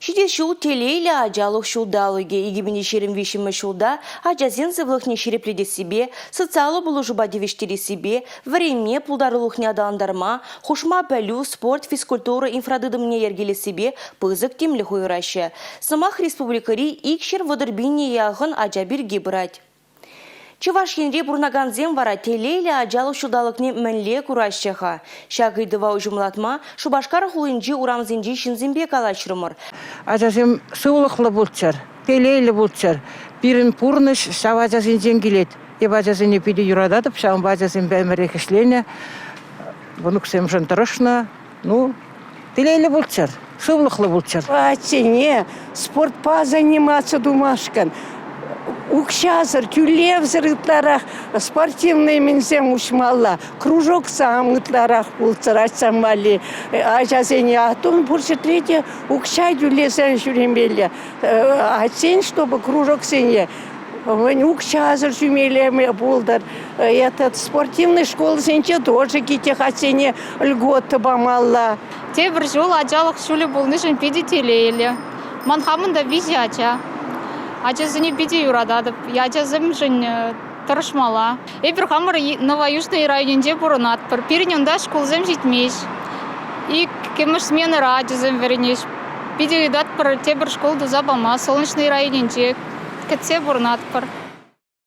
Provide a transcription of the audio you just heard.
Ҫитес ҫул телейлӗ ачалӑх ҫулталӑкӗ. 2023 ҫулта ачасен сывлӑхне ҫирӗплетессипе, социаллӑ пулӑшупа тивӗҫтерессипе, вӗренме, пултарулӑхне аталантарма, хушма пӗлӳ, спорт, физкультура инфратытӑмне йӗркелессипе пысӑк тимлӗх уйӑраҫҫӗ. Сӑмах республикӑри 230 пине яхӑн ача пирки пырать. Чӑваш Енре пурӑнакансем вара телейлӗ ачалӑх ҫулталӑкне мӗнле кураҫҫӗ-ха? Ҫак ыйтӑва уҫӑмлатма Шупашкар хулинчи урамсенчи ҫынсемпе калаҫрӑмӑр. Ачасем сывлӑхлӑ пулччӑр, телейлӗ пулччӑр. Пирӗн пурнӑҫ ҫав ачасенчен килет. Эп ачасене питӗ юрататӑп, ҫавӑнпа ачасемпе ӗмӗрех ӗҫленӗ, мӑнуксемшӗн тӑрӑшнӑ. Ну, телейлӗ пулччӑр, сывлӑхлӑ пулччӑр. Атьсене спортпа заниматься тумашкӑн укҫасӑр, тӳлевсӗр ытларах спортивный мӗнсем уҫмалла, кружоксем ытларах пулччӑр ачасем валли. Ачасене а то пур ҫӗртре те укҫа тӳлесе ҫӳремелле. Атьсен, чтобы кружоксене укҫасӑр ҫӳмелле пултӑр. Этот спортивный школсенче тоже китехатсене льгота памалла. Тепӗр ҫул ачалӑх ҫулӗ пулнишӗн питӗ телейлӗ. Ман хамӑн та виҫӗ ача. Ачасене питӗ юрататӑп. Ачасемшӗн тӑрӑшмалла. Эпир хамӑр Новоюжный районӗнче пурӑнатпӑр. Пирӗн унта шкулсем ҫитмест. Иккӗмӗш сменӑра ачасем вӗренеҫ. Питӗ ыйтатпӑр тепӗр шкул туса пама Солнечный районӗнче. Кӗтсе пурӑнатпӑр.